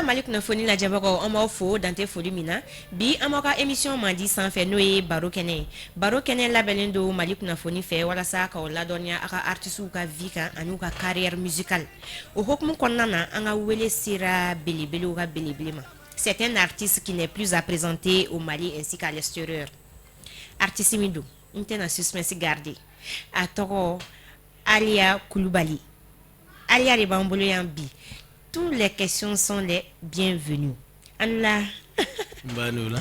Mali kunnafoni lajɛbagaw, an b'aw fo dante foli min na. Bi, an b'aw ka émission mandi sanfɛ, n'o ye Baro Kɛnɛ ye. Baro Kɛnɛ labɛnnen don Mali kunnafoni fɛ walasa k'aw ladɔnniya aw ka artistes ka vie kan ani u ka carrière musicale. O hukumu kɔnɔna na, an ka wele sera belebelew ka belebele ma. C'est un artiste qui n'est plus à présenter au Mali ainsi qu'à l'extérieur. Artiste min don, n tɛna suspense garder, a tɔgɔ Aliya Kulubali. Aliya de b'an bolo yan bi. Toutes les questions sont les bienvenues. An la. N b'a n'o la.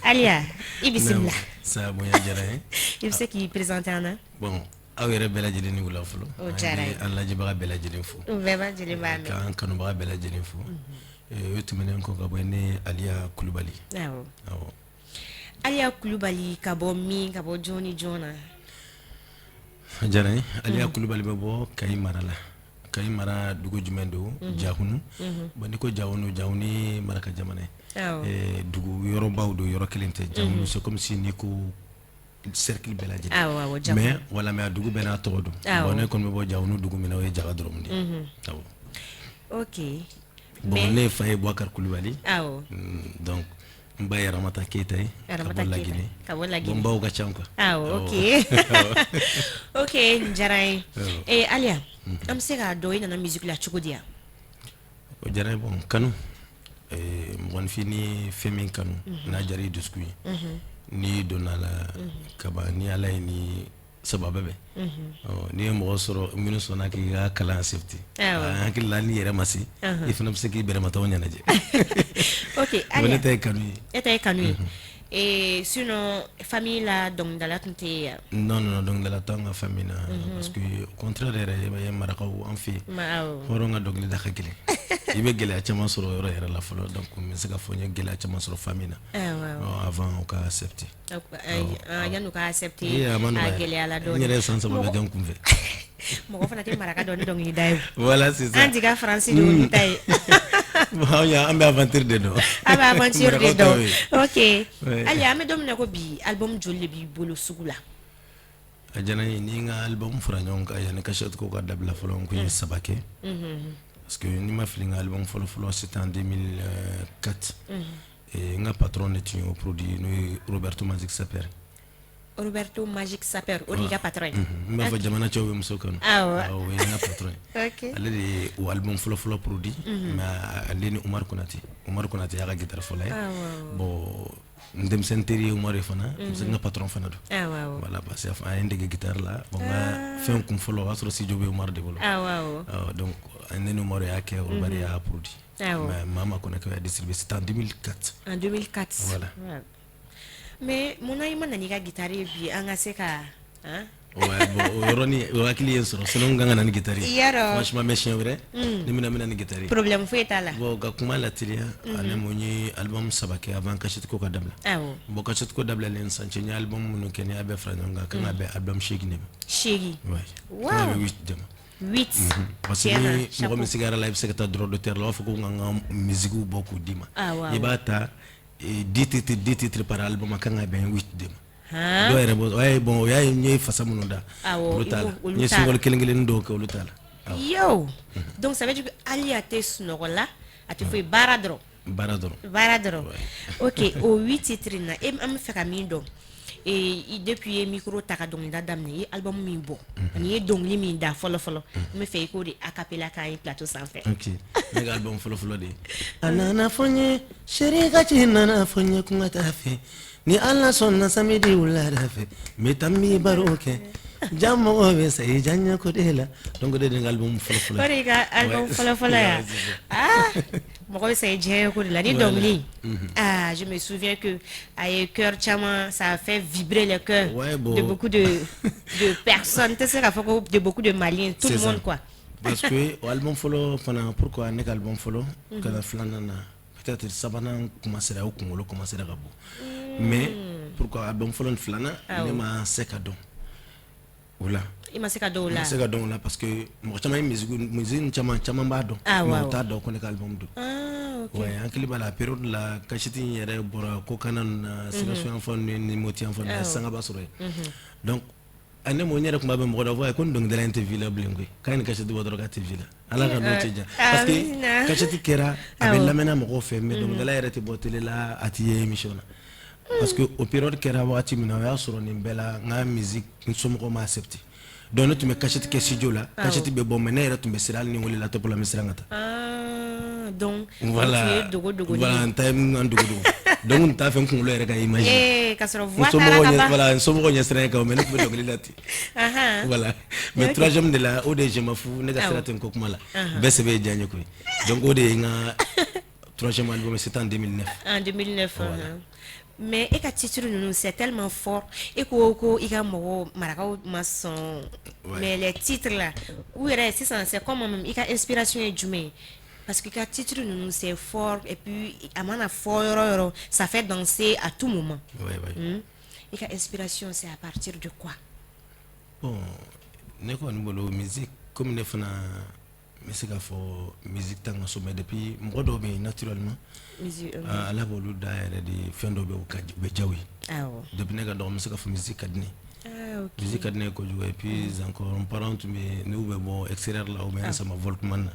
Aliya, i bisimila. Sa, bonya diyara n ye. I bɛ se k'i présenter an na? Bon, aw yɛrɛ bɛɛ lajɛlen ni wula fɔlɔ. O diyara n ye. An lajɛbaga bɛɛ lajɛlen fo. U bɛɛ lajɛlen b'a mɛn. K'an kanubaga bɛɛ lajɛlen fo. O tɛmɛnen kɔ ka bɔ yen, ne ye Aliya Kulubali. Awɔ. Aliya Kulubali, ka bɔ min, ka bɔ jɔn ni jɔn na? A diyara n ye. Aliya Kulubali bɛ bɔ Kayi mara la. Kayi mara dugu jumɛn don? Jahunu. Bon, n'i ko Jahunu, Jahunu ye maraka jamana ye. Dugu yɔrɔbaw don, yɔrɔ kelen tɛ. Jahunu, c'est comme si n'i ko cercle bɛɛ lajɛlen. Awɔ awɔ Jahunu. Mais voilà, mais a dugu bɛɛ n'a tɔgɔ don. Bon, ne kɔni bɛ bɔ Jahunu dugu min na, o ye Jaga dɔrɔn de ye. Awɔ. Bon, ne fa ye Boubacar Kulubali. Donc n ba ye Ramata Keyita ye ka Ramata bɔ Keyita, Laginɛ. Ka bɔ Laginɛ. Bon, n baw ka ca quoi. Awɔ, ok, nin diyara n ye. Aliya, an bɛ se k'a dɔn i nana musique la cogo di yan? O diyara n ye. Bon, kanu, mɔgɔninfin ni fɛn min kanu n'a diyara i dusukun ye, n'i donna la kaban, ni Ala ye ni sababa bɛn, ɔ n'i ye mɔgɔ sɔrɔ minnu sɔnna k'i ka kalan accepter, an hakili la n'i yɛrɛ ma se, i fana bɛ se k'i bɛrɛmataw ɲɛnajɛ. Bon, ne Aliya, ta ye kanu ye. E ta ye kanu ye. Sinon famille la, dɔnkilidala tun tɛ yen yan? Non, non, dɔnkilidala t'an ka famille na, parce que au contraire yɛrɛ, i b'a ye marakaw an fɛ yen, hɔrɔn ka dɔnkilida ka gɛlɛn, i bɛ gɛlɛya caman sɔrɔ o yɔrɔ yɛrɛ la fɔlɔ. Donc n bɛ se ka fɔ n ye gɛlɛya caman sɔrɔ famille na avant u ka accepter. Yan'u ka accepter, Ee, a ma a nɔgɔya. gɛlɛyala N dɔɔnin. yɛrɛ ye san 3 bɛɛ kɛ n kunfɛ. Mɔgɔ fana tɛ maraka dɔn ni dɔnkilida ye o. Voilà, c'est ça. An jigin Faransi de olu ta ye. Bon, an bɛ aventure de dɔn. An bɛ aventure de Marakaw ta dɔn. y'o ye. Aliya, an bɛ don min na ko bi, album joli de b'i bolo sugu la? A diyara n ye. Ni n ka album fara ɲɔgɔn kan, yanni cassette ko ka dabila fɔlɔ, n kun ye saba kɛ, parce que n'i ma fili, n ka album fɔlɔ fɔlɔ, c'était en 2004. Et n ka patron de tun y'o produit, n'o ye Roberto Magic Saper. Roberto Magic Saper, o de y'i ka patron ye? N b'a fɔ jamana cɛw bɛ muso kanu. Awɔ, o ye n ka patron ye. Ale de ye o album fɔlɔ fɔlɔ produit, mais ale ni Umar Konate. Umar Konate y'a ka guitare fɔlɔ ye. Bon, n denmisɛnnin teri ye Umar ye fana, parce que n ka patron fana don. Awɔ awɔ Voilà, parce que a ye n dege guitare la. Bon, n ka fɛn kun fɔlɔ, o y'a sɔrɔ studio bɛ Umar de bolo. awɔ awɔ Awɔ, donc ne ni Umar y'a kɛ, Robert y'a produit. Mais Mama Konate y'a distribué, c'était en 2004. En 2004. Voilà. Ouais. Mais munna i ma na n'i ka guitare ye bi, an ka se ka han? Ouais, bon, o yɔrɔnin o hakili ye n sɔrɔ, sinon n kan ka na ni guitare ye. Yarɔ. Franchement, mais siɲɛ wɛrɛ ni bɛna ni guitare ye. Problème foyi t'a la. Bon, ka kuma lateliya, ani mun ye album saba kɛ avant cassette ko ka dabila. Bon, cassette ko dabilalen sisan cɛ, n ye album minnu kɛ, n'i y'a bɛɛ fara ɲɔgɔn kan, a kan ka bɛn album 8 de ma. 8? Ouais. Wow. Kan ka bɛn 8 de ma. 8. Parce que Tiɲɛ na, ni chapeau. mɔgɔ min sigara la, i bɛ se ka taa droit d'auteur la, u b'a fɔ ko n ka n ka musique bɔ k'u d'i ma. I b'a ta 10 titres, 10 titres par album, a kan ka bɛn 8 de ma. Dɔw yɛrɛ bɔ o y'a ye, bon, o y'a ye n ye fasa minnu da, olu i t'a la. olu N ye t'a la. single kelen kelennin dɔw kɛ, olu t'a la. Awɔ. Yo, donc ça veut dire que Aliya tɛ sunɔgɔ la, a tɛ foyi, baara dɔrɔn. Baara dɔrɔn. Baara dɔrɔn. Ok, o 8 titres na, e, an bɛ fɛ ka min dɔn, depuis i ye micro ta ka dɔnkilida daminɛ, i ye album min bɔ ani i ye dɔnkili min da fɔlɔ fɔlɔ, n bɛ fɛ i k'o de a cappella k'an ye plateau sanfɛ. Ok, ne ka album fɔlɔ fɔlɔ de ye a nana fɔ n ye, chéri ka ci nana fɔ n ye, kun ka taa fɛ ni Ala sɔnna, samedi wulada fɛ n bɛ taa, n bɛ baro kɛ, ja mɔgɔ bɛ sa i diya ko de la. Donc o de ye ne ka album fɔlɔ fɔlɔ. O de y'i ka album fɔlɔ fɔlɔ ya? Ouais, c'est ça. Ah, mɔgɔ bɛ sa i diya ko de la ni dɔnkili. Ah, je me souviens que a ye cœur caman, ça a fait vibrer le cœur Ouais, bon. de beaucoup de personnes. Tɛ se k'a fɔ ko de beaucoup de Maliens, tout le C'est ça. monde quoi. Parce que o album fɔlɔ fana, pourquoi ne ka album fɔlɔ ka na filanan na, peut-être sabanan commencera, o kunkolo commencera ka bɔ, mais pourquoi album fɔlɔ ni filanan, ne ma se ka dɔn o la? I ma se ka dɔn o Ne la? ma se ka dɔn o la, parce que mɔgɔ caman ye musique ni caman caman b'a dɔn, mais u t'a dɔn ko ne ka album don. Ouais, hakili b'a la, période la, cassette in yɛrɛ bɔra kokana ninnu na, Sikaso yan fan ni Moti yan fan, sangaba sɔrɔ yen. Donc A ne mo n yɛrɛ tun b'a bɛ mɔgɔ dɔ fɔ ko nin dɔnkilidala in tɛ vie la bilen koyi, k'a ye nin cassette bɔ dɔrɔn k'a tɛ vie la. Ala ka n'o cɛ jan, parce que cassette kɛra, a bɛ lamɛnna mɔgɔw fɛ, mais dɔnkilidala yɛrɛ tɛ bɔ télé la, a tɛ ye émission na, parce que o période kɛra waati min na, o y'a sɔrɔ nin bɛɛ la, n ka musique, n somɔgɔw ma accepté. Donc ne tun bɛ cassette kɛ studio la, cassette bɛ bɔ, mais ne yɛrɛ tun bɛ siran. Hali ni n welela top la, n bɛ siran ka taa. Ah, donc voilà. Tu ye dogo dogo. Voilà, n ta ye n dogo dogo. Donc n t'a fɛ n kunkolo yɛrɛ ka imaginer. Eh, ka sɔrɔ n voix taara somɔgɔw ka ɲɛ ban. Voilà, n somɔgɔw ɲɛ siran kan, mais ne tun bɛ dɔnkili la ten. Voilà, mais troisième de la, o de ye je m'en fous, ne ka sira tɛ n ko kuma la, bɛɛ sɛbɛ ye diya n ye koyi. Donc o de ye n ka troisième album, c'était en 2009. En 2009. Mais e ka titre ninnu, c'est tellement fort. E ko ko i ka mɔgɔw marakaw ma sɔn, mais les titres là, u yɛrɛ sisan, c'est comme i ka inspiration ye jumɛn ye? Parce que i ka titre ninnu, c'est fort, et puis a mana fɔ yɔrɔ o yɔrɔ, ça fait danser à tout moment. Ouais. I ka inspiration, c'est à partir de quoi? Bon, ne kɔni bolo, musique, comme ne fana n bɛ se k'a fɔ musique t'an ka so, mais depuis mɔgɔ dɔw bɛ yen, naturellement musique Ala b'olu da yɛrɛ de, fɛn dɔw bɛ yen, u bɛ diya u ye. Depuis ne ka dɔgɔ, n bɛ se k'a fɔ musique ka di ne ye. Ah, ok. Musique ka di ne ye kojugu. Et puis encore, n parents tun bɛ, n'u bɛ bɔ extérieur la, u bɛ n sama Walkman na.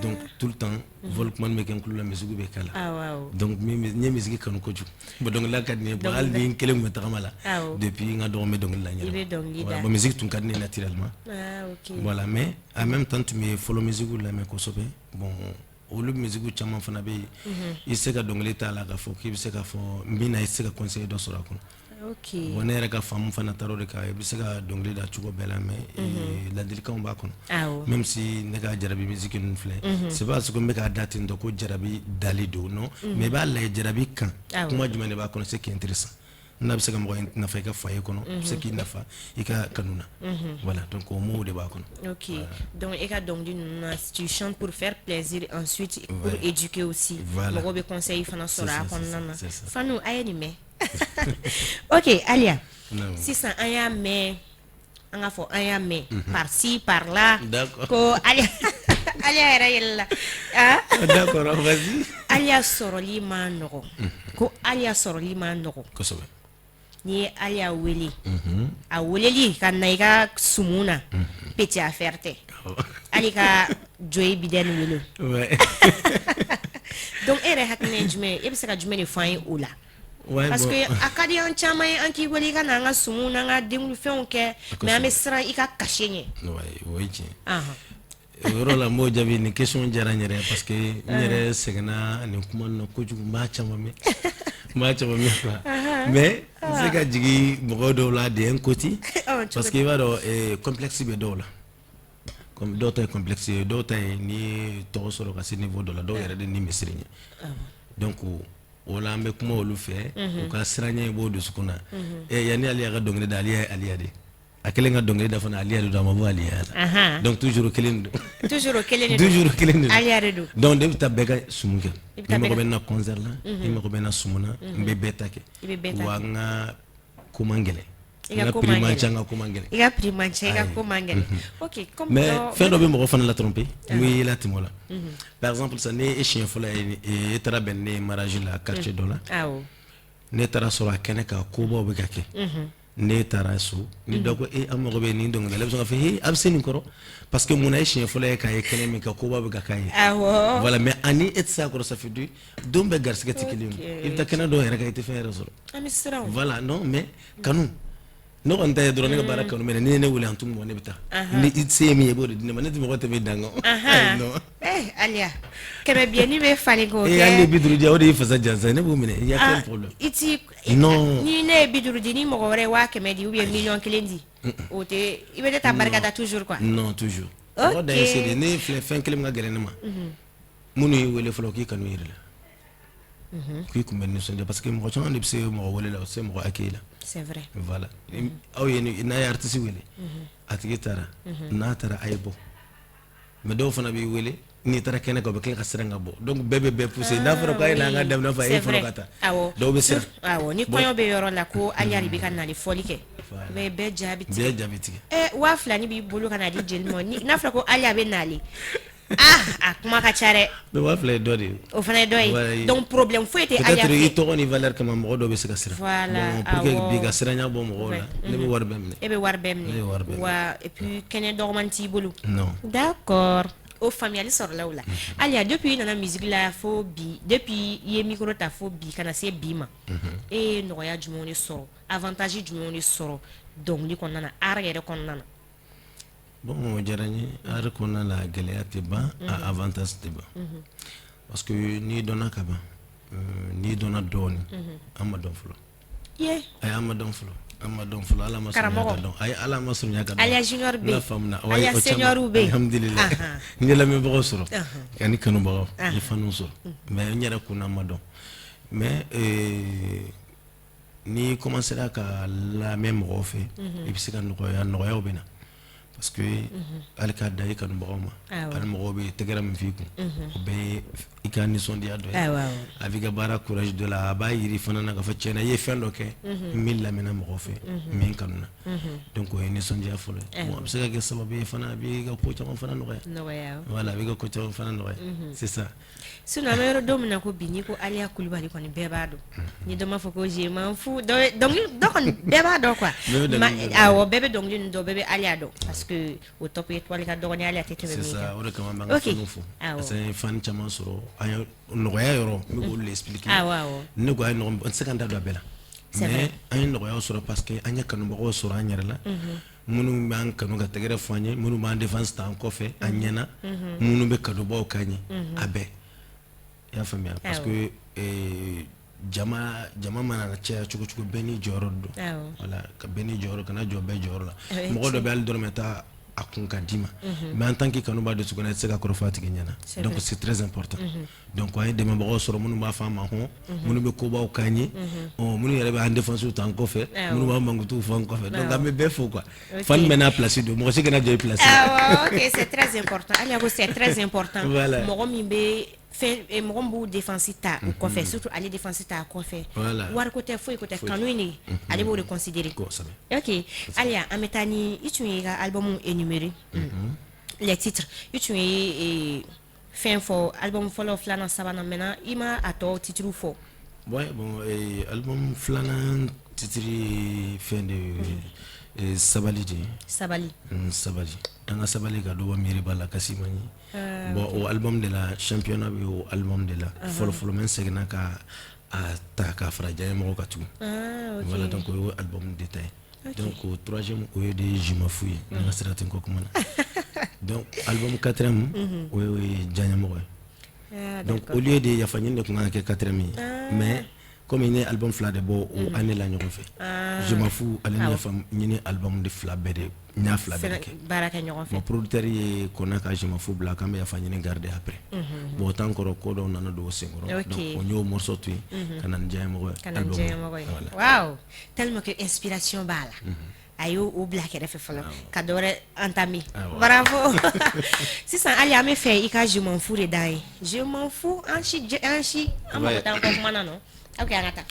Donc tout le temps Walkman bɛ kɛ n tulo la, musique bɛ k'a la. Awɔ awɔ Donc n ye musique kanu kojugu. Bon, dɔnkilida ka di ne ye. Bon, hali ni n kelen tun bɛ tagama la, depuis n ka dɔgɔ, n bɛ dɔnkili da n yɛrɛ I bɛ ma. dɔnkili Voilà, da. bon, musique tun ka di ne ye naturellement. Ah, ok. Voilà, mais en même temps tun bɛ fɔlɔ musique lamɛn kosɛbɛ. Bon, olu musique caman fana bɛ yen, i tɛ se ka dɔnkili t'a la k'a fɔ k'i bɛ se k'a fɔ n bɛ na, i tɛ se ka conseil dɔ sɔrɔ a kɔnɔ. Bon, ne yɛrɛ ka faamu fana taara o de kan. I bɛ se ka dɔnkili da cogo bɛɛ la, mais ladilikanw b'a kɔnɔ. Même si ne ka jarabi musique ninnu filɛ, c'est pas parce que n bɛ k'a da ten tɔ ko jarabi dali don, non, mais i b'a lajɛ jarabi kan, kuma jumɛn de b'a kɔnɔ, ce qui est intéressant, n'a bɛ se ka mɔgɔ nafa i ka foyer kɔnɔ, a bɛ se k'i nafa i ka kanu na. Voilà, donc o mots de b'a kɔnɔ. Ok. Donc, e ka dɔnkili ninnu na, tu chantes pour faire plaisir, ensuite pour éduquer aussi. Voilà. Mɔgɔw bɛ conseil fana sɔrɔ a C'est ça, kɔnɔna na. c'est ça. Fanu, a ye nin mɛn. Ok, Aliya. Non. Sisan an y'a mɛn, an k'a fɔ an y'a mɛn par-ci par-là. D'accord. Ko Aliya, Aliya yɛrɛ yɛlɛla. Ah? D'accord, vas-y. Aliya sɔrɔli ma nɔgɔ. Ko Aliya sɔrɔli ma nɔgɔ. Kosɛbɛ. N'i ye Aliya wele, a weleli ka na i ka sumu na, petit affaire tɛ. Hali ka Joyi Bidɛni wele. Donc e yɛrɛ hakilina ye jumɛn ye? E bɛ se ka jumɛn de fɔ an ye o la? Parce que a ka di an caman ye an k'i wele i ka na an ka sumu n'an ka denkunfɛnw kɛ, mais an bɛ siran i ka cachet ɲɛ. Ouais, o ye tiɲɛ. O yɔrɔ la, n b'o jaabi. Nin question diyara n yɛrɛ ye, parce que n yɛrɛ sɛgɛnna nin kuma nin na kojugu. N b'a caman mɛn, n b'a caman mɛn quoi, mais n tɛ se ka jigin mɔgɔ dɔw la d'un côté, Ɔ, cogo parce que i b'a dɔn, complexe bɛ dɔw la, comme dɔw ta ye complexe ye, dɔw ta ye n'i ye tɔgɔ sɔrɔ ka se niveau dɔ la, dɔw yɛrɛ de ni bɛ siran ɲɛ. Donc o la, an bɛ kuma olu fɛ, u ka siranɲɛ b'o dusukun na. Yanni Aliya ka dɔnkili da, Aliya ye Aliya de, a kelen ka dɔnkili da fana, Aliya de don, a ma bɔ Aliya la. Donc toujours kelen don. Toujours o kelen de don. Toujours kelen de don. Aliya de don. Donc ne bɛ taa bɛɛ ka sumu kɛ. I bɛ taa Ni bɛɛ mago ka bɛ n na concert la, ni mago bɛ n na sumu na, n bɛ bɛɛ ta kɛ. I bɛ bɛɛ ta. Wa n ka ko man gɛlɛn. I ka N ka ko prix man man gɛlɛn. ca, n ka ko man gɛlɛn. I ka prix man ca, i ka Ayi. ko man gɛlɛn. Ok, comme Mais dɔ fɛn dɔ bɛ mɔgɔ fana la tromper, n'u y'i la tɛmɛ o la. Par exemple sisan, ni e siɲɛ fɔlɔ ye, e taara bɛn ne ye mariage la quartier dɔ la, ne taara sɔrɔ a kɛnɛ kan, kobaw bɛ ka kɛ, ne taara so, ni dɔ ko e an mago bɛ nin dɔnkilida la, e bɛ sɔn k'a fɔ he, a bɛ se nin kɔrɔ, parce que munna? E siɲɛ fɔlɔ ye k'a ye kɛnɛ min kan, kobaw bɛ ka k'a ye. Voilà, mais ani e tɛ se a kɔrɔ, ça fait deux don bɛɛ garisɛgɛ tɛ kelen ye. I bɛ taa kɛnɛ dɔw yɛrɛ kan, i tɛ fɛn yɛrɛ sɔrɔ. An bɛ siran o. Voilà, non, mais kanu, ne kɔni ta ye dɔrɔn, ne ka baara kanu mɛ, ni ye ne wele, an tun mɔgɔ, ne bɛ taa. Ni i se ye min ye, i b'o de di ne ma. Ne tɛ mɔgɔ tɛmɛ dan kan. Ayi, non. Eh, Aliya, 100 biyɛnni bɛ falen k'o E hali ni kɛ. 50 di yan, o de y'i fasa jansa ye, ne b'o minɛ, il y a Ah, quel problème? I ti Non. Ni ne ye 50 di, ni mɔgɔ wɛrɛ ye 100 000 di ou bien 1 000 000 di, o tɛ, i bɛ ne ta barika da toujours quoi. Non, toujours. Mɔgɔ dan ye se de ye. Ne filɛ, fɛn kelen min ka gɛlɛn ne ma, minnu y'i wele fɔlɔ k'i kanu yɛrɛ la, k'i kun bɛ nisɔndiya, parce que mɔgɔ caman de bɛ se mɔgɔ wele la, o tɛ se mɔgɔ accueil la. C'est vrai. Voilà. Aw ye n'a ye artiste wele, a tigi taara, n'a taara, a ye bɔ. Mais dɔw fana b'i wele, n'i taara kɛnɛ kan, u bɛ tila ka siran ka bɔ. Donc bɛɛ bɛ bɛɛ pousser. N'a fɔra ko a ye na an ka daminɛ fɔ, a ye fɔlɔ ka taa, Awɔ dɔw bɛ siran. Awɔ, ni kɔɲɔ bɛ yɔrɔ la, ko Aliya de bɛ ka nali fɔli kɛ, mais bɛɛ jaabi tigɛ. Bɛɛ jaabi tigɛ. Ɛ, 2000 ni b'i bolo ka na di jeli ma, n'a fɔra ko Aliya bɛ nali. Ah, a kuma ka ca dɛ. Mais 2000 ye dɔ de ye. O fana ye dɔ ye. Donc problème foyi tɛ Aliya fɛ. Peut-être i tɔgɔ ni valeur kama, mɔgɔ dɔw bɛ se ka siran. Voilà. Bon, pour que bi ka siranya bɔ mɔgɔw la, ne bɛ wari bɛɛ minɛ. E bɛ wari bɛɛ minɛ. Ne bɛ wari bɛɛ minɛ. Wa et puis kɛnɛ dɔgɔman t'i bolo. Non. D'accord, o faamuyali sɔrɔla o la. Aliya, depuis i nana musique la fo bi, depuis i ye micro ta fo bi ka na se bi ma, e ye nɔgɔya jumɛnw de sɔrɔ, avantage jumɛnw de sɔrɔ dɔnkili kɔnɔna na, art yɛrɛ kɔnɔna na? Bon, o diyara n ye. Art kɔnɔna la, gɛlɛya tɛ ban, a avantage tɛ ban, parce que n'i dɔnna ka ban, n'i dɔnna dɔɔnin, an ma dɔn fɔlɔ. Ayi, an ma dɔn fɔlɔ, an ma dɔn fɔlɔ. Ala ma surunya ka dɔn. Ayi, Ala ma surunya ka dɔn. Aliya Junior bɛ yen. Faamuna. Aliya Senior bɛ yen. Alhamdulilayi, n ye lamɛnbagaw sɔrɔ ani kanubagaw, n ye fanw sɔrɔ, mais n yɛrɛ kunna ma dɔn. Mais n'i commencera ka lamɛn mɔgɔw fɛ, i bɛ se ka nɔgɔya, nɔgɔyaw bɛ na, parce que hali k'a da i kanubagaw ma, hali mɔgɔw bɛ tɛgɛrɛ min f'i kun, o bɛɛ ye i ka nisɔndiya dɔ ye. A b'i ka baara courage dɔ la, a b'a yiri fana na k'a fɔ tiɲɛna, i ye fɛn dɔ kɛ min lamɛnna mɔgɔw fɛ, min kanuna. Donc o ye nisɔndiya fɔlɔ ye. Bon, a bɛ se ka kɛ sababu ye fana, a b'i ka ko caman fana nɔgɔya. Voilà, a b'i ka ko caman fana nɔgɔya, c'est ça. Sinon an bɛ yɔrɔ don min na ko bi, n'i ko Aliya Kulubali kɔni, bɛɛ b'a dɔn. Ni dɔ m'a fɔ ko je m'en fous, dɔnkili dɔ kɔni, bɛɛ b'a dɔn quoi. Awɔ, bɛɛ bɛ dɔnkili ninnu dɔn, bɛɛ bɛ Aliya dɔn, parce que o top étoile ka dɔgɔ ni Aliya tɛ tɛmɛ min kan. C'est ça, o de kama an b'an ka fanw fo, parce que an ye fan caman sɔrɔ. An ye nɔgɔya yɔrɔ, n bɛ k'olu de expliquer. Awɔ awɔ Ne ko a ye nɔgɔ, n tɛ se ka n da don a bɛɛ la, mais an ye nɔgɔyaw sɔrɔ parce que an ye kanubagaw sɔrɔ an yɛrɛ la, minnu b'an kanu ka tɛgɛrɛ fɔ an ye, minnu b'an défense ta an kɔfɛ an ɲɛna, minnu bɛ kanubaw k'an ye, a bɛɛ, i y'a faamuya, parce que jama mana caya cogo cogo, bɛɛ n'i jɔyɔrɔ don. Voilà, ka bɛɛ n'i jɔyɔrɔ, kana jɔ bɛɛ jɔyɔrɔ la. Mɔgɔ dɔ bɛ hali dɔrɔmɛ t'a a kun ka d'i ma, mais en tant que kanuba dusukun na, i tɛ se ka kɔrɔfɔ a tigi ɲɛna. Donc c'est très important. Donc an ye dɛmɛbagaw sɔrɔ, minnu b'a fɔ an ma hɔn, minnu bɛ kobaw k'an ye, minnu yɛrɛ bɛ an défense ta an kɔfɛ, minnu b'an mankutuw fɔ an kɔfɛ. Donc an bɛ bɛɛ fo quoi. Fan bɛɛ n'a place don, mɔgɔ si kana jɔ i place. Awɔ, ok, c'est très important. Aliya ko c'est très important. Voilà. Mɔgɔ min bɛ fɛn, mɔgɔ min b'u défense ta u kɔfɛ, surtout ale défense ta a kɔfɛ, wariko tɛ, foyi ko tɛ, kanu in de, ale b'o de considérer. Ok Aliya, an bɛ taa ni i tun ye ka album énumérer les titres, i tun ye fɛn fɔ album fɔlɔ, filanan, sabanan. Maintenant, i ma a tɔ titre fɔ. Ouais, bon, album filanan titre fɛn de, sabali de. Sabali. Sabali, an ka sabali ka dɔ bɔ miiriba la, kasi man ɲi. Bon, o album de la, championnat bɛ o album de la fɔlɔ fɔlɔ, mais n seginna ka a ta k'a fara diya mɔgɔw kan tugun. Voilà, donc o y'o album de ta ye. Donc o troisième, o ye de je m'en fous ye, ne ka sira tɛ n kɔ kuma na. Donc album quatrième, o ye diyaɲɛmɔgɔ ye. Donc au lieu de yafa ɲini de tun kan ka kɛ quatrième ye, mais comme ne ye album fila de bɔ o année la ɲɔgɔn fɛ, je m'en fous ale ni yafa ɲini album de fila bɛɛ de, n y'a fila bɛɛ de kɛ baara kɛ ɲɔgɔn fɛ. Bon, producteur ye kɔnna ka je m'en fous bila k'an bɛ yafa ɲini garder après. Bon, o temps kɔrɔ, ko dɔw nana don o senkɔrɔ, donc o y'o morceau to yen ka na ni diyaɲɛmɔgɔ ye. Ka na ni diyaɲɛmɔgɔ ye. Waaw, tellement que inspiration b'a la, a y'o o bila kɛrɛfɛ fɔlɔ ka dɔ wɛrɛ entamer. Bravo. Sisan hali an bɛ fɛ i ka je m'en fous de d'an ye. Je m'en fous, an si an si an mago t'an kɔ kuma na nɔ. Ok, an ka taa.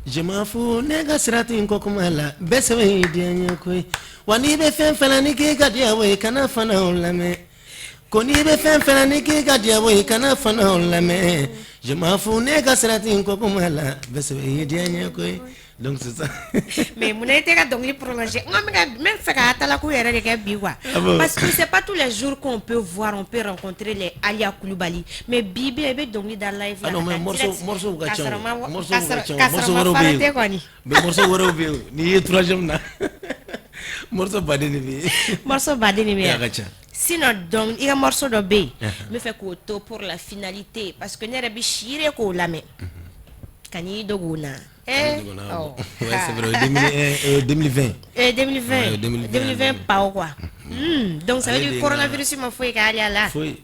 Je m'en fous, ne ka sira tɛ n kɔ kuma la, bɛɛ sɛbɛn y'i diya n ye koyi. Wa n'i bɛ fɛn fɛn na, ni k'i ka diya o ye, kana fana o lamɛn. Ko n'i bɛ fɛn fɛn na, ni k'i ka diya o ye, kana fana o lamɛn. Je m'en fous, ne ka sira tɛ n kɔ kuma la, bɛɛ sɛbɛn y'i diya n ye koyi. Donc c'est ça. Mais mun na i tɛ ka dɔnkili prolonger? N ko n bɛ ka n bɛ fɛ ka talaku yɛrɛ de kɛ bi quoi. Ah bon? Parce que c'est pas tous les jours qu'on peut voir, on peut rencontrer les Aliya Kulubali, mais bi bi i bɛ dɔnkili da live la. Ah non, mais morceau morceau ka ca, morceau ka ca, morceau wɛrɛw bɛ yen kɔni. Mais morceau wɛrɛw bɛ yen, n'i ye troisième na, morceau baden de bɛ yen. Morceau baden de bɛ yen. A ka ca. Sinon donc i ka morceau dɔ bɛ yen, n bɛ fɛ k'o to pour la finalité, parce que ne yɛrɛ bɛ si de k'o lamɛn, ka n'i dogo na. Eh, oh. Ouais, c'est vrai, 2020. 2020. Ouais, 2020, 2020 pas quoi. Donc ça veut dire coronavirus ma foyi kɛ Aliya la. Foyi.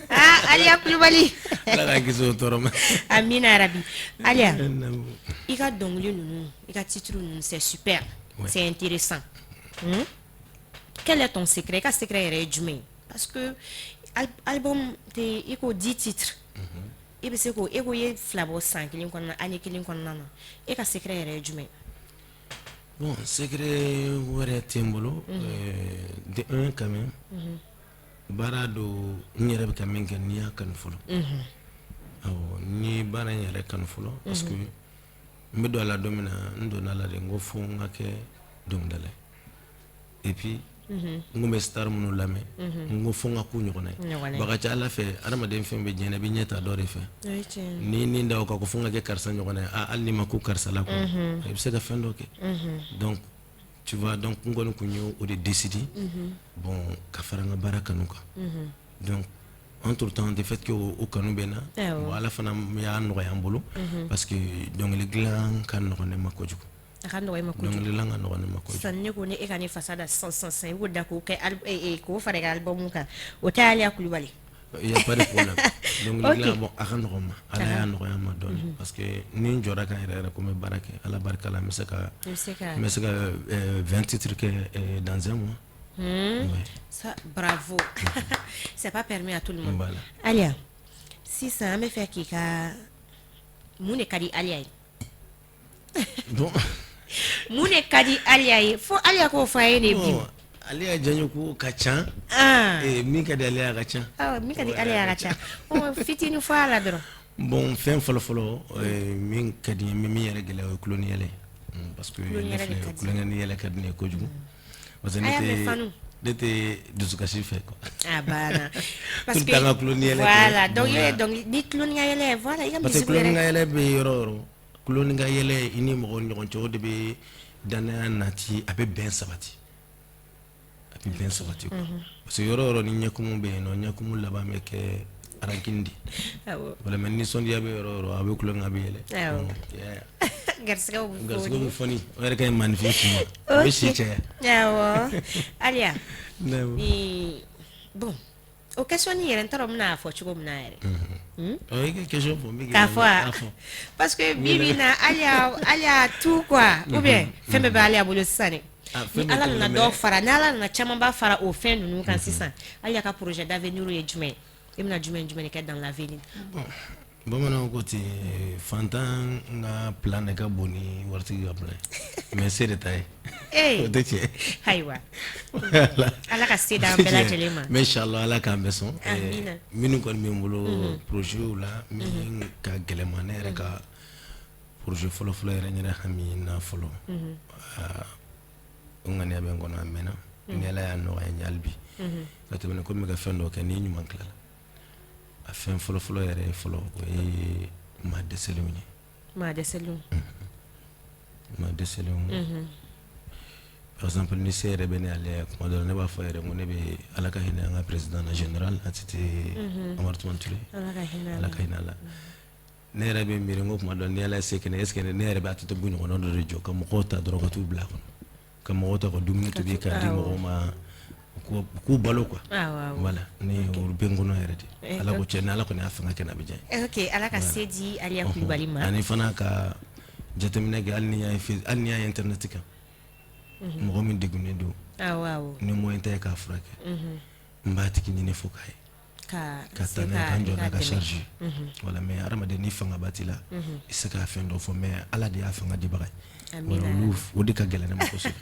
Ah, Aliya Kulubali. Ala k'an kisi o tɔɔrɔ ma. Amina rabi. Aliya, i ka dɔnkili ninnu, i ka titre ninnu, c'est super. Ouais. C'est intéressant. Quel est ton secret? I ka secret yɛrɛ ye jumɛn ye? Parce que album tɛ i ko 10 titres. I bɛ se k'o e ko i ye fila bɔ san kelen kɔnɔna, année kelen kɔnɔna na, e ka secret yɛrɛ ye jumɛn ye? Bon, secret wɛrɛ tɛ n bolo. De un, quand même. Baara don, n yɛrɛ bɛ ka min kɛ, n'i y'a kanu fɔlɔ. Awɔ, ni baara in yɛrɛ kanu fɔlɔ, parce que n bɛ don a la don min na, n donna a la de, n ko fo n ka kɛ dɔnkilidala ye. Et puis n kun bɛ star minnu lamɛn, n ko fo n ka k'u ɲɔgɔnna ye. Bon, a ka ca Ala fɛ, adamaden fɛn bɛ diɲɛ na, i bɛ ɲɛ ta dɔ de fɛ. Ni nin da o kan ko fo n ka kɛ karisa ɲɔgɔnna ye, ah, hali n'i ma ko karisa la quoi, i bɛ se ka fɛn dɔ kɛ. Donc tu vois, donc n kɔni kun ye o de décider, bon, ka fara n ka baara kanu kan. Donc entre temps, de fait que o kanu bɛ n na, bon, Ala fana y'a nɔgɔya n bolo, parce que dɔnkili dilan ka nɔgɔn ne ma kojugu. A ka nɔgɔ i ma kojugu. Dɔnkili dilan ka nɔgɔn ne ma kojugu. Sisan ne ko ni e ka ne fasa da sisan sisan sisan, i b'o da k'o kɛ k'o fara i ka album kan, o tɛ Aliya Kulubali. Il y a pas de problème. Dɔnkili dilan, bon, a ka nɔgɔn n ma, Ala y'a nɔgɔya n ma dɔɔni, parce que ni n jɔra kan yɛrɛ yɛrɛ ko n bɛ baara kɛ, Ala barika la, n bɛ se ka I bɛ se ka n bɛ se ka 20 titres kɛ dans un mois. Ouais. Ça, bravo, c'est pas permis à tout le monde. Voilà. Aliya, sisan an bɛ fɛ k'i ka, mun de ka di Aliya ye? Bon. Mun de ka di Aliya ye? Fo Aliya k'o fɔ a ye de bi. Bon, ale y'a diyaɲɛ ko ka ca. Min ka di ale ye, a ka ca. Awɔ, min ka di Aliya ye, a ka ca. Ɔ, fitinin fɔ a la dɔrɔn. Bon, fɛn fɔlɔ fɔlɔ, min ka di n ye, n bɛ min yɛrɛ gɛlɛya, o ye tulon ni yɛlɛ ye. Parce que Tulon ni ne yɛlɛ de filɛ ka di. tulonkɛ ni yɛlɛ ka di ne ye kojugu, parce que A y'a mɛn fanu. ne tɛ dusukasi fɛ quoi. A banna, parce Tout le temps ka tulon ni yɛlɛ kɛ. Voilà, donc Voilà. ye donc ni tulon ni ka yɛlɛ ye, voilà, i ka parce que musique tulon ni ka yɛrɛ. yɛlɛ bɛ yɔrɔ o yɔrɔ, tulon ni ka yɛlɛ i ni mɔgɔw ni ɲɔgɔn cɛ, o de bɛ danaya nati, a bɛ bɛn sabati, a bɛ bɛn sabati quoi. Parce que yɔrɔ o yɔrɔ ni ɲɛkumu bɛ yen nɔ, ɲɛkumu laban bɛ kɛ rancune de. Voilà, mais nisɔndiya bɛ yɔrɔ o yɔrɔ, a bɛ tulonkɛ, a bɛ yɛlɛ. Awɔ. Yeah. Garisɛgɛw bɛ Garisɛgɛ foni. bɛ fɔni, o yɛrɛ ka ɲi maninfin si ma, o bɛ si caya. Awɔ, Aliya. Naamu. Ni bon, o question ni yɛrɛ, n t'a dɔn n bɛna fɔ cogo min na yɛrɛ. Ɔ, i ka question fɔ n bɛ k'i K'a lamɛn. fɔ a A fɔ. Parce que bi bi in na, Aliya, Aliya tout quoi, ou bien fɛn bɛɛ bɛ Aliya bolo sisan dɛ. Ah, Ni fɛn bɛɛ Ala tɛ nana bolo, dɔ mais- fara, ni Ala nana camanba fara o fɛn ninnu kan sisan, Aliya ka projet d'avenir ye jumɛn ye? I bɛna jumɛn jumɛn de kɛ dans l'avenir? Bon, bamananw ko ten, fantan ka plan de ka bon ni waritigi ka plan ye, mais se de ta ye. O tɛ tiɲɛ. Ayiwa. Voilà. Ala ka se d'an bɛɛ lajɛlen ma. Mais inchallah, Ala k'an bɛɛ sɔn. Amina. Minnu kɔni bɛ n bolo projet la, min ka gɛlɛn ma, ne yɛrɛ ka projet fɔlɔ-fɔlɔ yɛrɛ, n yɛrɛ hami na fɔlɔ. Ah, o ŋaniya bɛ n kɔnɔ a mɛnna, ni Ala y'a nɔgɔya n ye hali bi ka tɛmɛ ko n bɛ ka fɛn dɔ kɛ, ni ɲuman tilala, a fɛn fɔlɔ-fɔlɔ yɛrɛ ye fɔlɔ, o ye maa dɛsɛlenw ye. Maa dɛsɛlenw. Maa dɛsɛlenw, par exemple, ni se yɛrɛ bɛ ne ale ye kuma dɔ la, ne b'a fɔ yɛrɛ ko ne bɛ Ala ka hinɛ an ka président na, général ATT Amadu Tumani Ture. Ala ka hinɛ a Ala la. ka hinɛ a la. Ne yɛrɛ bɛ miiri n ko kuma dɔ, ni Ala ye se kɛ ne, est ce que ne yɛrɛ bɛ ATT bu ɲɔgɔnna dɔ de jɔ ka mɔgɔw ta dɔrɔn ka t'u bila a kɔnɔ, ka mɔgɔw ta ka dumuni tobi k'a di mɔgɔw ma, u k'u balo quoi. Awɔ, awɔ. Voilà, ni o bɛ n kɔnɔ yɛrɛ de, Ala ko cɛ, ni Ala kɔni y'a fanga kɛ n na, a bɛ diya n ye. Ok, Ala ka se di Aliya Kulubali ma. Ani fana ka jateminɛ kɛ, hali n'i y'a ye internet kan, mɔgɔ min degunnen don, awɔ awɔ ni moyen tɛ ye k'a furakɛ, n b'a tigi ɲini fo k'a ye ka ka se taa n'a ye, k'an jɔ i n'a ka dɛmɛ. charge. Voilà, mais hadamaden, ni fangaba t'i la, i tɛ se k'a fɛn dɔ fɔ, mais Ala de y'a fanga dibaga ye. Amina. Voilà, olu o de ka gɛlɛn ne ma kosɛbɛ.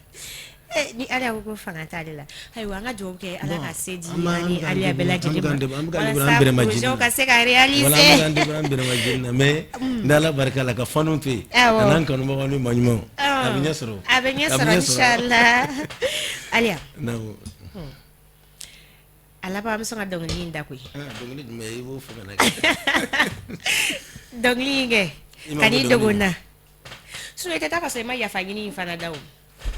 Ni Ala ko ko fanga t'ale la, ayiwa, an ka dugawu kɛ Ala ka se di An b'an ani k'an Aliya bɛɛ débrouiller, lajɛlen an bɛ ma k'an débrouiller, an bɛ k'an débrouiller, walasa an bɛrɛ ma jeni projet na. ka se ka Voilà, an bɛ réaliser. k'an débrouiller, an bɛrɛ ma jeni na, mais ni Ala barika la, ka fanu to yen, a n'an kanubagaw ni maa ɲumanw, a bɛ ɲɛ sɔrɔ. A bɛ ɲɛ sɔrɔ inchallah. Aliya, Naamu. A laban, an bɛ sɔn ka dɔnkili in da koyi. Ah, dɔnkili jumɛn i b'o fɔ ka na kɛ? Dɔnkili in kɛ. I ma Ka n'i ko dogo dɔnkili. n na, sinon i tɛ taa ka sɔrɔ i ma yafa ɲini in fana da o.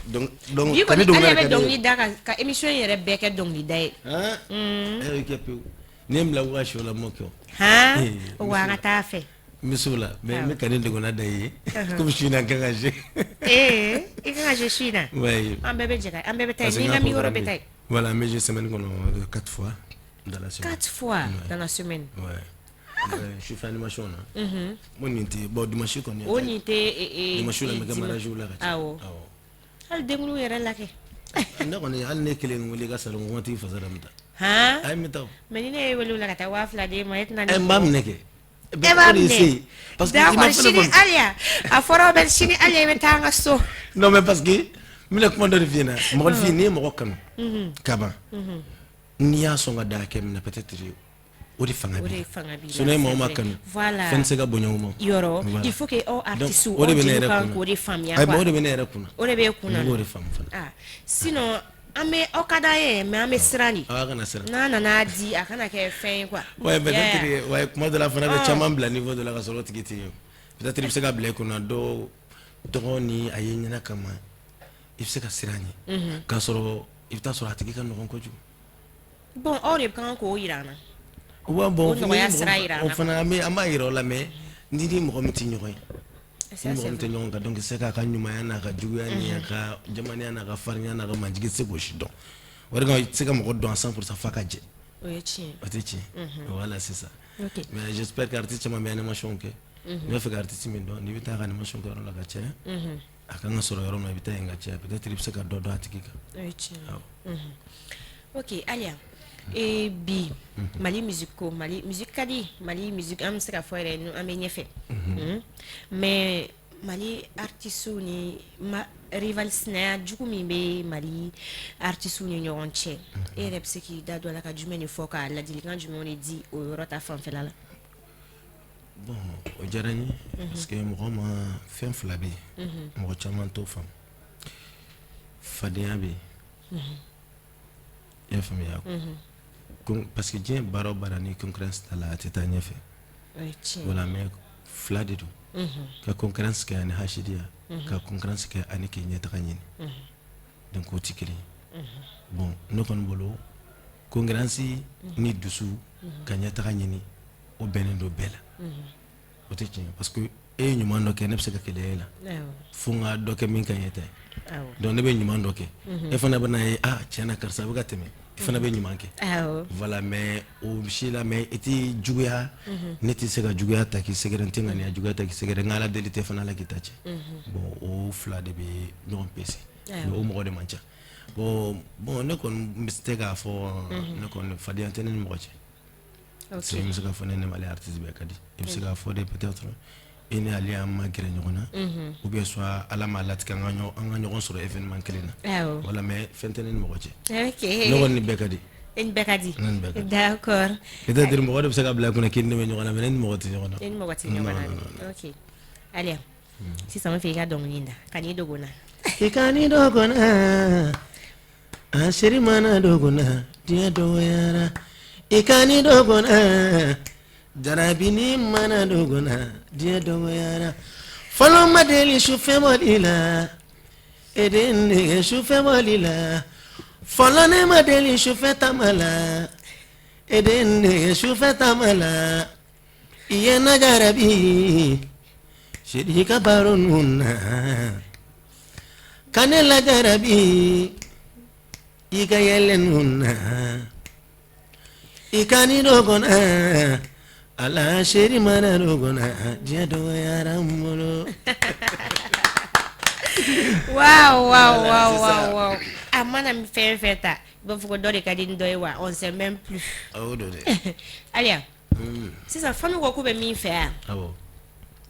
Donc Bi kani kɔni dɔnkili Aliya yɛrɛ bɛ ka di ye. dɔnkili da ka émission in yɛrɛ bɛɛ kɛ dɔnkili da ye. Han, e y'o kɛ pewu, n'i ye n bila ko ka sɔ la, n m'o kɛ o. Han. Eh, Wa an ka taa fɛ. N bɛ s'o la, mais n bɛ kani dɔgɔnna da i ye komi su in na n kan ka jouer. Ee, i kan ka jouer su in na? Ouais. An bɛɛ bɛ jɛ ka, an bɛɛ bɛ taa Parce yen, que ni n ka n ka micro programme bɛ taa bɛ yen. Voilà, n bɛ jouer semaine kɔnɔ quatre fois dans la semaine. Quatre fois dans la semaine? Ouais. Ouais, je fais animation na. Mo nin tɛ, bon, dimanche kɔni. O nin tɛ Dimanche la, n bɛ kɛ dimanche. mariage la ka caya. Awɔ. Hali denkundi yɛrɛ la kɛ. Ne kɔni, hali ne kelen wele i ka salon ko t'i fasa da, n bɛ taa. Han. Ayi, n bɛ taa o. Mais ni ne ye wele o la ka taa 2000 d'e ma, e tɛna. Ɛ, n b'a minɛ kɛ. E b'a O de ye se minɛ. ye. Parce que i ma D'accord, fɛn dɔ sini faamu. Aliya, a fɔra bɛ sini, Aliya, i bɛ taa an ka so. Non, mais parce que n bɛna kuma dɔ de f'i ɲɛna, mɔgɔninfin, n'i ye mɔgɔ kanu ka ban. N'i y'a sɔn ka da hakɛ min na, peut-être o de fanga b'i la. Sinon e maa o maa kanu, fɛn tɛ se ka bonya o ma. Yɔrɔ il faut que aw artistes aw jeliw kan k'o de faamuya quoi. O de bɛ ne yɛrɛ kunna. O de bɛ e kunna. N b'o de faamu fana. Ah sinon an bɛ aw ka d'an ye, mais an bɛ siran de. Aw kana siran. N'a nana di, a kana kɛ fɛn ye quoi. Ouais, peut-être, ouais, kuma dɔ la fana bɛ caman bila niveau dɔ la ka sɔrɔ o tigi tɛ yen. Peut-être i bɛ se ka bila i kunna dɔw tɔgɔ ni a ye ɲɛna kama, i bɛ se ka siran ɲɛ, k'a sɔrɔ i bɛ taa sɔrɔ a tigi ka nɔgɔn kojugu. Bon, aw de kan k'o jira an na. Ouais, bon, o nɔgɔya sira jira an o na. Fana an b'a yira o la, mais ni mɔgɔ min tɛ ɲɔgɔn ye, ni mɔgɔ min tɛ ɲɔgɔn kan, donc i tɛ se k'a ka ɲumanya n'a ka juguya ni a ka jamanya n'a ka farinya n'a ka majigin, i tɛ se k'o si dɔn. O de kama i tɛ se ka mɔgɔ dɔn à 100% f'a ka jɛ. O ye tiɲɛ. O tɛ tiɲɛ? Voilà, c'est ça. Mais j'espère que artiste caman bɛ animation kɛ. N'i b'a fɛ ka artiste min dɔn, n'i bɛ taa ka animation kɛ yɔrɔ la ka caya, a kan ka sɔrɔ yɔrɔ min na, i bɛ taa yen ka caya, peut-être i bɛ se ka dɔ dɔn a tigi kan. O ye tiɲɛ. Ok, Aliya, e bi Mali musique ko, Mali musique ka di, Mali musique an bɛ se ka fɔ yɛrɛ an bɛ ɲɛfɛ, mais Mali artistes ni ma rival sinaya jugu min bɛ Mali artistes ni ɲɔgɔn cɛ, e yɛrɛ bɛ se k'i da don a la ka jumɛn de fɔ, ka ladilikan jumɛn de di o yɔrɔ ta fanfɛla la? Bon, o diyara n ye, parce que mɔgɔ ma fɛn fila bɛ yen, mɔgɔ caman t'o faamu. Fadenya bɛ yen, i y'a faamuya? Parce que diɲɛ baara o baara, ni concurrence t'a la, a tɛ taa ɲɛfɛ. Voilà, mais fila de don: ka concurrence kɛ ani hasidiya, ka concurrence kɛ ani k'i ɲɛtaga ɲini. Donc o tɛ kelen ye. Bon, ne kɔni bolo, concurrence ni dusu ka ɲɛtaga ɲini, o bɛnnen don bɛɛ la. O tɛ tiɲɛ? Parce que e ye ɲuman dɔ kɛ, ne bɛ se ka keleya e la fo n ka dɔ kɛ min ka ɲi ta ye. Donc ne bɛ ɲuman dɔ kɛ, e fana bɛ n'a ye, ah, tiɲɛ na, karisa bɛ ka tɛmɛ, i fana bɛ ɲuman kɛ. Voilà, mais o si la, mais i tɛ juguya. Ne tɛ se ka juguya ta k'i sɛgɛrɛ, n tɛ ŋaniya juguya ta k'i sɛgɛrɛ, n ka Ala deli tɛ fana Ala k'i ta tiɲɛ. Bon, o fila de bɛ ɲɔgɔn pese, mais o mɔgɔ de man ca. Bon, ne kɔni bɛ se k'a fɔ, ne kɔni fadenya tɛ ne ni mɔgɔ cɛ. C'est n bɛ se k'a fɔ ne ni Mali artiste bɛɛ ka di. I bɛ se k'a fɔ de, peut-être i ni ale an ma gɛrɛ ɲɔgɔn na, ou bien soit Ala m'a latigɛ an ka ɲɔgɔn sɔrɔ événement kelen na. Voilà, mais fɛn tɛ ne ni mɔgɔ cɛ. Ne kɔni ni bɛɛ ka di. E ni bɛɛ ka di. Ne ni bɛɛ ka di. D'accord. Peut-être mɔgɔ de bɛ se ka bila i kunna k'i ni ne bɛ ɲɔgɔn na, mais ne ni mɔgɔ tɛ ɲɔgɔn na. E ni mɔgɔ tɛ ɲɔgɔn na. Ok, Aliya, sisan n bɛ fɛ i ka dɔnkili da, ka n'i dogo n na. I ka n'i dogo n na, an seri mana dogo n na, diɲɛ dɔgɔyara. I ka n'i dogo n na, jarabini mana dogo n na, diɲɛ dɔgɔyara. Fɔlɔ ma deli sufɛ bɔli la, e de n dege sufɛ bɔli la. Fɔlɔ ne ma deli sufɛ taama la, e de n dege sufɛ taama la. I ye na jarabi seri ka baro nun na, ka ne lajarabi i ka yɛlɛ nun na. I ka ni dogo n na, Ala seri mana dogo n na, diɲɛ dɔgɔyara n bolo. Waaw, a mana fɛn fɛn ta, i b'a fɔ ko dɔ de ka di ni dɔ ye wa, on sait même plus. O don dɛ. Aliya, sisan fanu ko k'u bɛ min fɛ yan,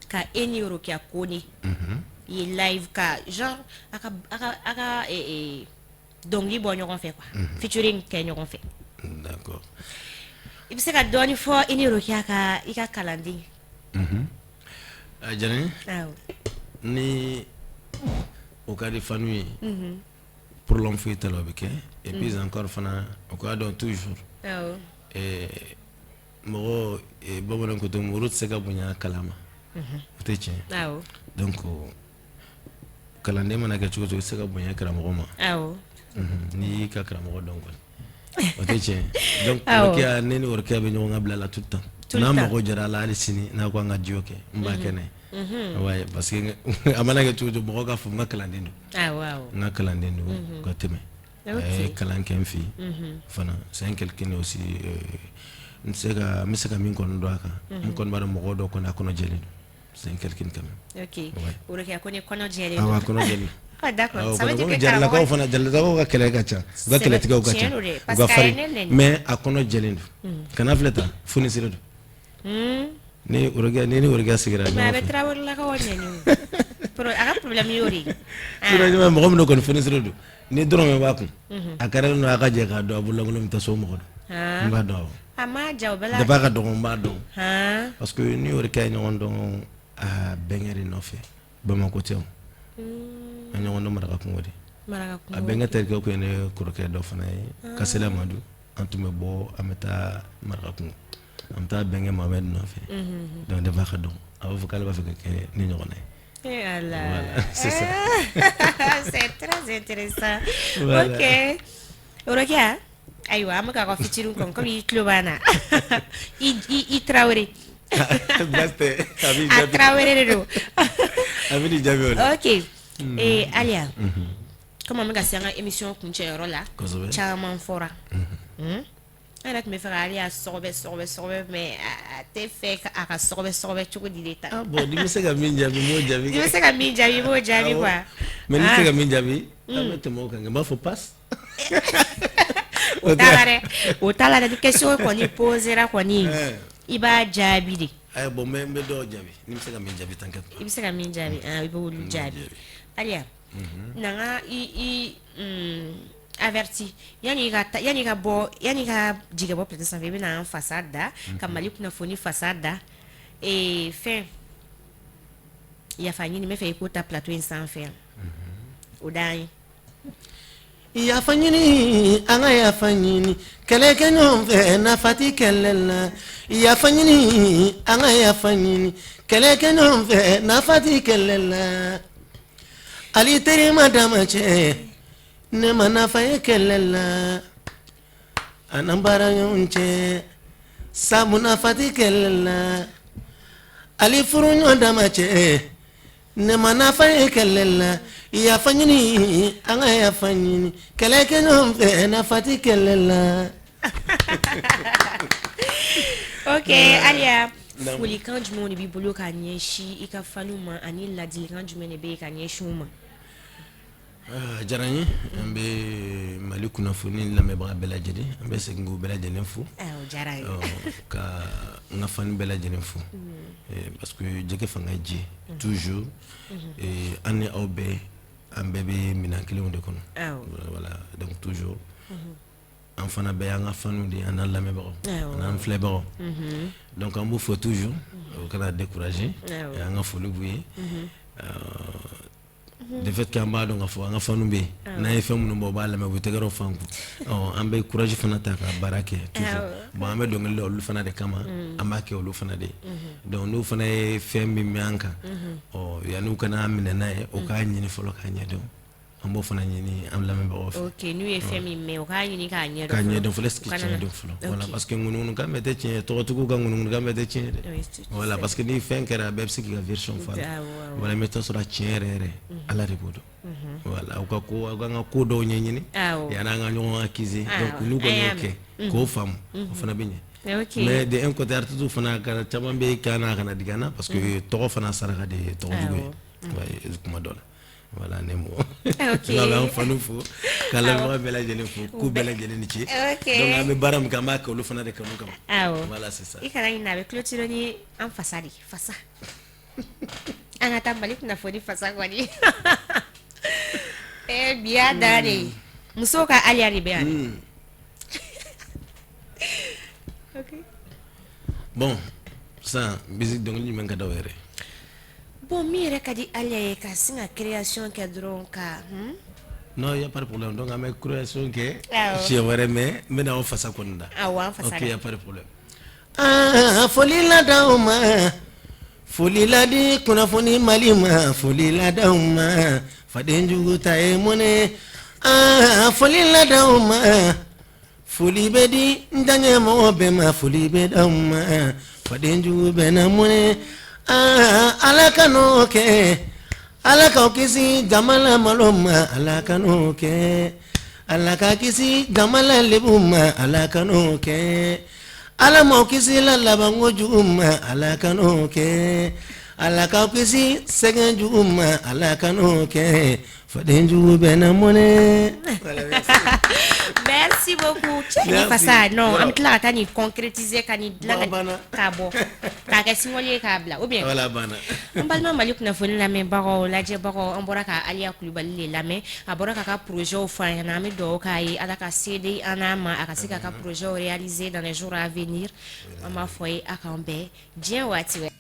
ka e ni Rokia Kone ye live, ka genre a ka dɔnkili bɔ ɲɔgɔn fɛ quoi, featuring kɛ ɲɔgɔn fɛ. D'accord. I bɛ se ka dɔɔni fɔ i ni Rokia ka, i ka kalanden? A diyara n ye. Ni o ka di fanu ye, problème foyi t'a la, o bɛ kɛ. Et puis encore fana, o k'a dɔn toujours, mɔgɔ, bamananw ko ten, muru tɛ se ka bonya kala ma. O tɛ tiɲɛ? Donc kalanden mana kɛ cogo o cogo, i tɛ se ka bonya karamɔgɔ ma. N'i y'i ka karamɔgɔ dɔn kɔni, o tɛ tiɲɛ? Donc Rokia, ne ni Rokia bɛ ɲɔgɔn ka bila la tout le temps. N'a mago jɔra a la hali sini, n'a ko an ka duo kɛ, n b'a kɛ n'a ye. Ouais, parce que a mana kɛ cogo o cogo, mɔgɔw k'a fɔ n ka kalanden don. N ka kalanden don ka tɛmɛ. A ye kalan kɛ n fɛ yen fana. C'est un quelqu'un aussi, n bɛ se ka min kɔni dɔn a kan, n kɔni b'a dɔn mɔgɔ dɔ kɔni, a kɔnɔ jɛlen don. C'est un quelqu'un quand même. Ok, Rokia Kone kɔnɔ jɛlen. Awɔ, a kɔnɔ jɛlen. Ah d'accord, ça veut dire que Jaralakaw fana, Jaralakaw ka kɛlɛ ka ca, u ka kɛlɛtigɛw ka ca, u ka farin, mais a kɔnɔ jɛlen don. Kana filɛ tan, fonisire don. Ni Rokia, ni Rokia sigira ɲɔgɔn fɛ. Mais a bɛ Tarawelelakaw nɛni o. A ka problème y'o de ye. Sinon mɔgɔ min kɔni fonisire don, ni dɔrɔmɛ b'a kun, a kɛra n'o a ka jɛ k'a dɔn, a bololankolon bɛ taa so, mɔgɔ don n b'a dɔn. A ma ja o bɛɛ la. Depuis a ka dɔgɔn, n b'a dɔn, parce que ni o de kɛ ɲɔgɔn dɔn a bɛnkɛ de nɔfɛ. Bamakɔ tɛ o, an ɲɔgɔn dɔn Maraka kungo de. A bɛnkɛ terikɛ kun ye ne kɔrɔkɛ dɔ fana ye, Kasela Madu. An tun bɛ bɔ, an bɛ taa Maraka kungo, an bɛ taa bɛnkɛ Mohamed nɔfɛ. Donc depuis a ka dɔgɔn, a b'a fɔ k'ale b'a fɛ ka kɛ ne ɲɔgɔnna ye. Eh Allah. Voilà, c'est ça. C'est très intéressant. Voilà. Ok. Rokia, ayiwa, an bɛ k'a ka featuring kɔn komi i tulo b'an na. I Tarawele. Baasi tɛ, a b'i A jaabi. Tarawele de don. A bɛ n'i jaabi o la. Ok. Eh, Aliya, komi an bɛ ka se an ka émission kuncɛyɔrɔ la. Kosɛbɛ. Caman fɔra. An yɛrɛ tun bɛ fɛ ka Aliya sɔgɔbɛ sɔgɔbɛ sɔgɔbɛ, mais a tɛ fɛ a ka sɔgɔbɛ sɔgɔbɛ cogo di de ta. Ah bon, ni bɛ se ka min jaabi, n b'o jaabi. I bɛ se ka min jaabi, i b'o jaabi Awɔ. quoi. Mais ni tɛ se ka min jaabi, an bɛ tɛmɛ o kan, n b'a fɔ passe. O t'a la dɛ, o t'a la dɛ. Ni question kɔni posera kɔni, i b'a jaabi de. Ayi, bon, n bɛ dɔw jaabi, ni bɛ se ka min jaabi, t'inquiète pas. I bɛ se ka min jaabi, ah, i b'olu jaabi. Aliya, na n ka i averti yanni i ka ta, yanni i ka bɔ, yanni i ka jigin bɔ plateau sanfɛ, i bɛna an fasa da ka Mali kunnafoni fasa da. Ee, fɛn yafa ɲini n bɛ fɛ i k'o ta plateau in sanfɛ yan, o d'an ye. Yafa ɲini, an ka yafa ɲini, kɛlɛ kɛ ɲɔgɔn fɛ, nafa ti kɛlɛ la. Yafa ɲini, an ka yafa ɲini, kɛlɛ kɛ ɲɔgɔn fɛ, nafa ti kɛlɛ la. Ali teri ma dama cɛ, ne ma nafa ye kɛlɛ la. A n'an baara ɲɔgɔn cɛ, sabu nafa ti kɛlɛ la. Ali furu ɲɔgɔn dama cɛ, ne ma nafa ye kɛlɛ la. Yafa ɲini, an ka yafa ɲini, kɛlɛ kɛ ɲɔgɔn fɛ, nafa ti kɛlɛ la. Ok, Aliya, folikan jumɛnw de b'i bolo ka ɲɛsin i ka faniw ma, ani ladilikan jumɛn de bɛ yen ka ɲɛsin u ma? A diyara n ye. An bɛ Mali kunnafoni lamɛnbaga bɛɛ lajɛlen, an bɛ segin k'u bɛɛ lajɛlen fo. O diyara n ye. Ka n ka fani bɛɛ lajɛlen fo, parce que jɛgɛ fanga ye ji ye toujours. An ni aw bɛɛ, an bɛɛ bɛ minɛn kelenw de kɔnɔ. Voilà, donc toujours an fana bɛɛ y'an ka faniw de ye, an n'an lamɛnbagaw, an n'an filɛbagaw. Donc an b'u fo toujours, o kana décourager. An ka foli b'u ye de fait que an b'a dɔn k'a fɔ an ka fanu bɛ yen, n'an ye fɛn minnu bɔ, u b'a lamɛn, u bɛ tɛgɛrɛw f'an kun. Ɔ, an bɛ courage fana ta ka baara kɛ toujours. Bon, an bɛ dɔnkili da olu fana de kama, an b'a kɛ olu fana de ye. Donc n'u fana ye fɛn min mɛn an kan, ɔ, yanni u kana minɛ n'a ye, u k'a ɲini fɔlɔ k'a ɲɛdɔn. An b'o fana ɲini an lamɛnbagaw fɛ. Ok, n'u ye fɛn min mɛn, u k'a ɲini k'a ɲɛdɔn. K'a ɲɛdɔn fɔlɔ, est ce que tiɲɛ don fɔlɔ. Voilà, parce que ŋunuŋunukan bɛɛ tɛ tiɲɛ ye, tɔgɔtigiw ka ŋunuŋunukan bɛɛ tɛ tiɲɛ ye dɛ. Voilà, parce que ni fɛn kɛra, bɛɛ bɛ se k'i ka version fɔ a la. Voilà, i bɛ taa sɔrɔ a tiɲɛ yɛrɛ yɛrɛ, Ala de b'o dɔn. Voilà, aw ka ko, aw k'an ka ko dɔw ɲɛɲini yanni an ka ɲɔgɔn accuser. Donc n'u kɔni y'o kɛ k'o faamu, o fana bɛ ɲɛ. Mais de un côté, artiste fana ka caman bɛ kan na, kana digi an na, parce que tɔgɔ fana saraka de ye tɔgɔ jugu ye kuma dɔ la. Voilà, ne mɔgɔ nka bɛ an fanu fo, ka lamɛnbaga bɛɛ lajɛlen fo, k'u bɛɛ lajɛlen ni ce. Donc an bɛ baara min kɛ, an b'a kɛ olu fana de kanu kama. Voilà, c'est ça. I kana ɲinɛ, a bɛ clôturer ni an fasa de fasa. An ka taa Mali kunnafoni fasa kɔni. Bi y'a dan de ye, musow ka Aliya de bɛ yan. Bon, sisan musique, dɔnkili jumɛn ka d'aw yɛrɛ? Bon, min yɛrɛ ka di Aliya ye, ka sin ka création kɛ dɔrɔn ka. Non, y a pas de problème. Donc an bɛ création kɛ siɲɛ wɛrɛ, mais n bɛna aw fasa kɔni da. Awɔ, an fasa. Ok, y a pas de problème. Ah, foli la d'aw ma, foli la di kunnafoni Mali ma, foli la d'aw ma, faden jugu ta ye mɔnɛ. Ah, foli la d'aw ma, foli bɛ di n daɲɛmɔgɔ bɛɛ ma, foli bɛ d'aw ma, faden jugu bɛ na mɔnɛ. Ah, Ala ka n'o kɛ, Ala k'aw kisi jama la malo ma, Ala ka n'o kɛ, Ala ka kisi jama la lebu ma, Ala ka n'o kɛ, Ala m'aw kisi la labanko jugu ma, Ala ka n'o kɛ. Ala k'aw kisi sɛgɛn jugu ma, Ala kan'o kɛ faden jugu bɛ na mɔnɛ. Merci beaucoup. Cɛ ni fasa, non, an bɛ tila ka taa nin concrétiser, ka nin dilan k'a bɔ k'a kɛ single ye k'a bila, ou bien? Voilà, banna. An balima Mali kunnafoni lamɛnbagaw, lajɛbagaw, an bɔra ka Aliya Kulubali de lamɛn. A bɔra k'a ka projet fɔ an ɲɛna. An bɛ dugawu k'a ye, Ala ka se di an n'a ma, a ka se k'a ka projet réaliser dans les jours à venir. An b'a fɔ ye, a k'an bɛn diɲɛ waati wɛrɛ.